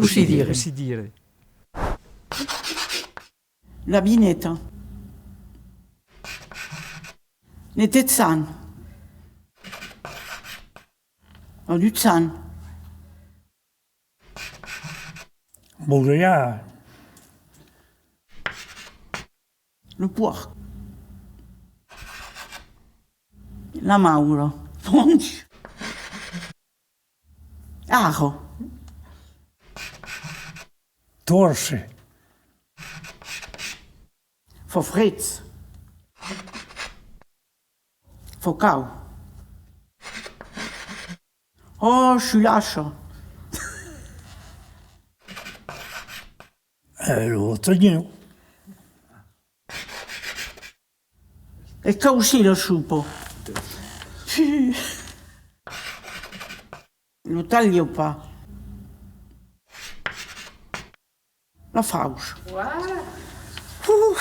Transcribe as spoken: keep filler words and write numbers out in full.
Cossí dire? Cossí dire? La vineta. Netejant. Aluchant. Bolejar. Lo pòrc. La maura. Ponch. Ara. Tòrcer. Fa freg. Fa caud. Ò, chulacha. E lo tenheu. E caussir la sopa. Lo talha pas. La fauça. Voilà. Uh!